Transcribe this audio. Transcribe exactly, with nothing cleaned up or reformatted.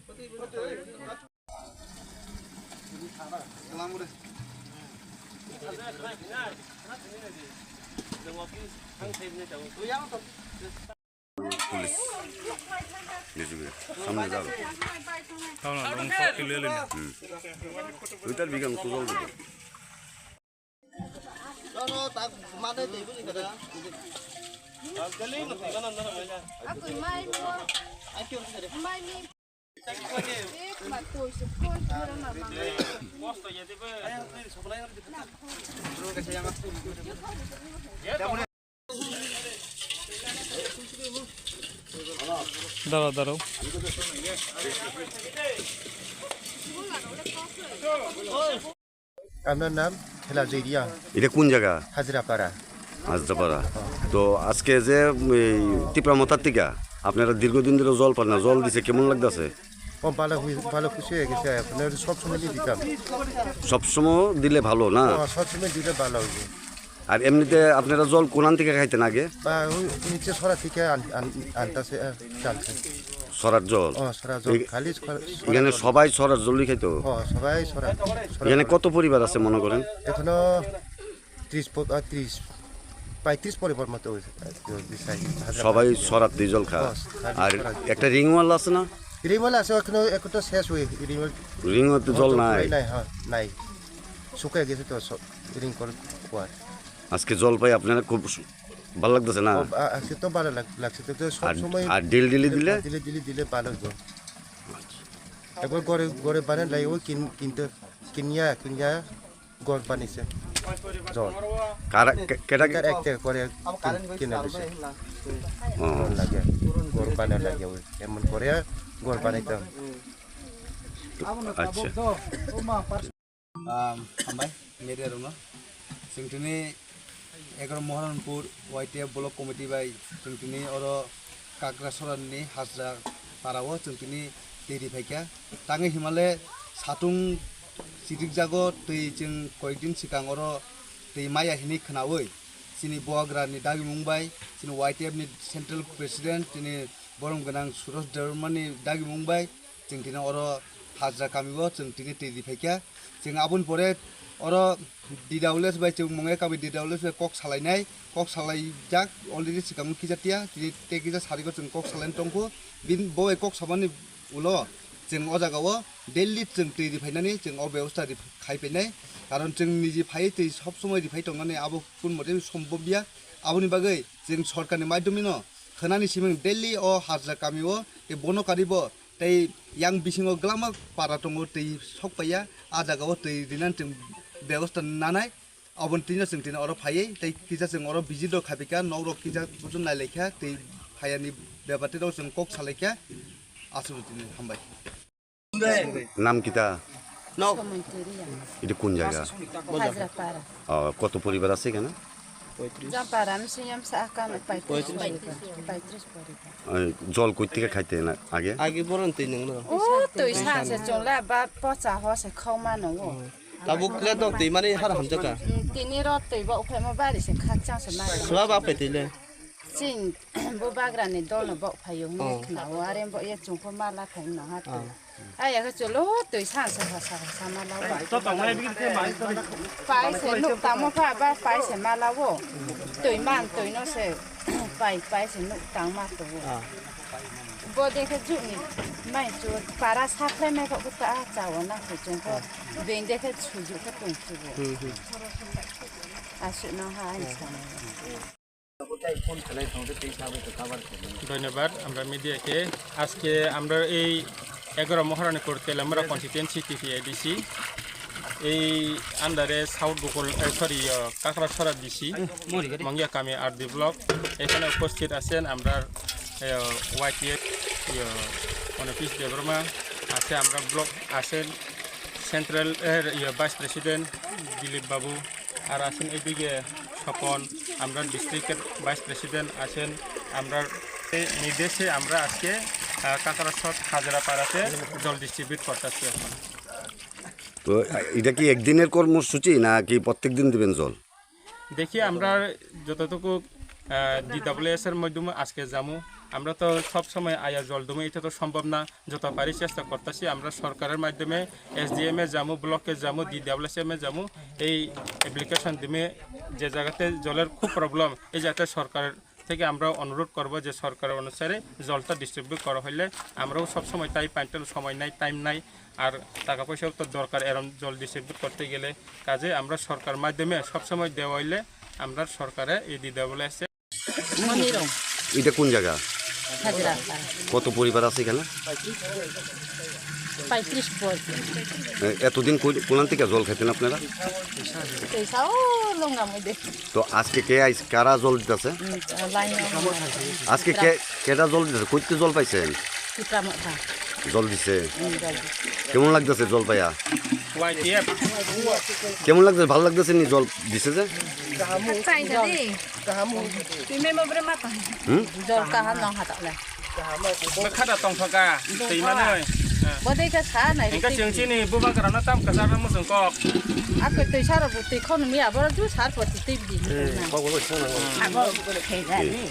Police. Samun jalo. Tao na long shot ke le le. Hmm. Duitar bighang tu jol dibo. দাঁড়াও, দাঁড়াও। আপনার নাম? খেলা জেরিয়া। এটা কোন জায়গা? হাজরাপাড়া। হাজরাপাড়া। তো আজকে যে এই তিপ্রা মথার টিকা, আপনারা দীর্ঘদিন ধরে জল পান না, জল দিছে, কেমন লাগতেছে? ও, ভালো হয়ে, ভালো খুশি হয়ে গেছে। আপনার সব সময় দিয়ে দিতাম। সব সময় দিলে ভালো না? ও, সব সময় দিলে ভালো হইবে। আর এমনিতে আপনারা জল কোনান থেকে খাইতেন আগে? বা ওই নিচে সরা থেকে আন-, আন-, আনতাছে, আহ, টানছে। সরার জল? ও, সরা জল। এই-, খালি সরা, সরা এখানে জল। সবাই সরার জলই খাইতো? ও, সবাই সরা, সরা এখানে জল। কত পরিবার আছে মনে করেন? এখনো ত্রিশ প-, আহ, ত্রিশ, প্রায় ত্রিশ পরিবার মতো হয়েছে, আহ, জল দিছে, হাজার সবাই পাঁচ। সরাতেই জল খায়? ও, খালি আর সরা জল। একটা রিং ওয়াল আছে না? রিং ওয়াল আছে, এখনো, এখন তো শেষ হয়ে, রিং ওয়াল রিং ওয়াল তো জল তো নাই। নাই, হ্যাঁ, নাই। শুকিয়ে গেছে তো সব রিং কল কুয়ার। আজকে জল পাই আপনারা খুব সু-, ভালো লাগতেছে না? ও, আ-, আজকে তো ভালো লাগ-, লাগছে তো, তো সব আর, সময় আর ডেলি ডেলি দিলে? ডেলি ডেলি দিলে ভালো হতো। একবার ঘরে, ঘরে বানান লাগে, ওই কিন-, কিনতে, কিনিয়া, কিনিয়া ঘর বানিয়েছে। জল। কারা, কে-, কেটা? লিটার এক টাকা করে কিন-, কিনে দিছে। ও। জল লাগে, ঘর বানান লাগে, ওই এমন করে ঘর বানাইতাম। আচ্ছা। Um, hambai, media rokno. Chwng tini egaroh Moharanpur Y T F Block Committee bai chwng tini oro Kakrasora ni Hajra para o chwng tini twi ri phaikha. Tangwi himale satung chirikjago twi chwng koyekdin swkang oro twi maya hinwi khwnawi chini bubagra ni dagimung bai chini Y T F ni Central President chini borom gwnang Suresh Debbarma ni dagimung bai chwng tini oro Hajra kami o chwng tini twi ri phaikha. Chwng aboni pore oro D W S bai chwng mungya kami D W S bai kok salainai, kok salaijak already swkang kijatia, tini tei kisa sarigo chwng kok salaina tongkhu. Bini bo bai kok samani ulo chwng o jaga o daily chwng twi ri phainani chwng o bebosta ri khai phainai. Karon chwng niji phai twi sob somoi ri phai tongnani abo kun mote sombobya. Aboni bagwi chwng sorkarni maidhomino khwnani siming daily o Hajra kami o tei bono karibo tei yang bisingo glama para tongo twi sok paiya, a jaga o twi rinani chwng bebosta nanai, aboni twi no chwng tini oro phaiwi tei kisa chwng oro visit rok khaipikha, nok rok kisa kuchuk nailaikha, twi phaiya ni bebati rok chwng kok salaikha, aswk tini hambai. নাম কিতা? Somoitwi Riya. এটা কোন জায়গা? Hajrapara. ও, কত পরিবার আছে এখানে? Jampara ni siyam sa akan paitris poriba. Paitris poriba. এই, জল কই থেকে খাইতে না আগে? আগে বরং তুই নেন না। O twi san se chwng le ba pocha ho se khau mano o. Tabuk le dok twi mani har hamjaka. Tini ro twi ba uphai mo bari se khakchang se mai. Swa ba pe twi le. Chini bubagra ni dol no bok phaio hwnwi khna o, are bo ye chwng pho mala phai no ha twi. Aya khe chwlo twi san se hosa hosa mala o. Pai se nuk tamo pha ba pai se mala o. Twi man twi no se pai pai se nuk tang ma to o. Bo de khe juni mai chu para sa khlai mai kho ta cha o na khe chwng pho. Bein de khe suju khe tong chu o. Aswk no ha ani sa. ধন্যবাদ। আমরা মিডিয়াকে আজকে আমরা এই এগারো মহারানীপুর তেলামুড়া কনস্টিটুয়েন্সি টিপিআইডিসি এই আন্ডারে সাউথ বকুল, এ, সরি, ইয়ে, কাকড়াছড়া ডিসি, মঙ্গিয়া কামি আরডি ব্লক, এখানে উপস্থিত আছেন আমরা, এ, ওয়াইটিএফ, ইয়ে, অনিতিশ দেববর্মা আছে, আমরা ব্লক আছেন, সেন্ট্রাল, এ, ইয়ে, ভাইস প্রেসিডেন্ট দিলীপ বাবু, আর আছেন এদিকে স্বপন, আমরা ডিস্ট্রিক্টের ভাইস প্রেসিডেন্ট আছেন। আমরা এই নির্দেশে আমরা আজকে, আহ, কাকড়াছড়া হাজরা পাড়াতে জল ডিস্ট্রিবিউট করতেছি এখন। তো, আহ, এটা কি একদিনের কর্মসূচি নাকি প্রত্যেক দিন দিবেন জল? দেখি আমরা যতটুকু, আহ, ডিডাব্লিউএস এর মাধ্যমে আজকে যামু, আমরা তো সব সময় আয়া জল দমে, এটা তো সম্ভব না। যত পারি চেষ্টা করতেছি আমরা সরকারের মাধ্যমে, এসডিএম এ যামু, ব্লকে যামু, ডিডাব্লিউএসএম এ যামু, এই অ্যাপ্লিকেশন দিমে। যে জায়গাতে জলের খুব প্রবলেম, এই জায়গাতে সরকার থেকে আমরা অনুরোধ করব যে সরকার অনুসারে জলটা ডিস্ট্রিবিউট করা হইলে, আমরাও সব সময় তাই পানিটার সময় নাই, টাইম নাই, আর টাকা পয়সাও তো দরকার এরম জল ডিস্ট্রিবিউট করতে গেলে। কাজে আমরা সরকার মাধ্যমে সব সময় দেওয়া হইলে আমরা সরকারে এই দিতে বলে আসছে। মনিরম। এটা কোন জায়গা? হাজরা। কত পরিবার আছে এখানে? পঁয়ত্রিশ পরিবার। এ, এতদিন কই, কোন থেকে জল খেতেন আপনারা? পয়সাও লঙ্গা মধ্যে। তো আজকে কে আইস, কারা জল দিতেছে? লাইন। আজকে কে, কেটা জল দিতেছে? কইতে জল পাইছেন? জল দিছে। কেমন লাগতেছে জল পাইয়া? ওয়াইটিএফ। কেমন লাগতেছে? ভালো লাগতেছে নি জল দিছে যে? Kaham. Kaham. Twi memo bre mata. Hmm? Jol kaham nang hata le. Bwkha da tong thoka. Twi manoi. Bodei khe sa nai. Engka chwng chini bubagra no tam kwchar no muchung kok. Ako twi sar bo twi khon mi aboro ju sar poti twi di. Abo khe ga ni.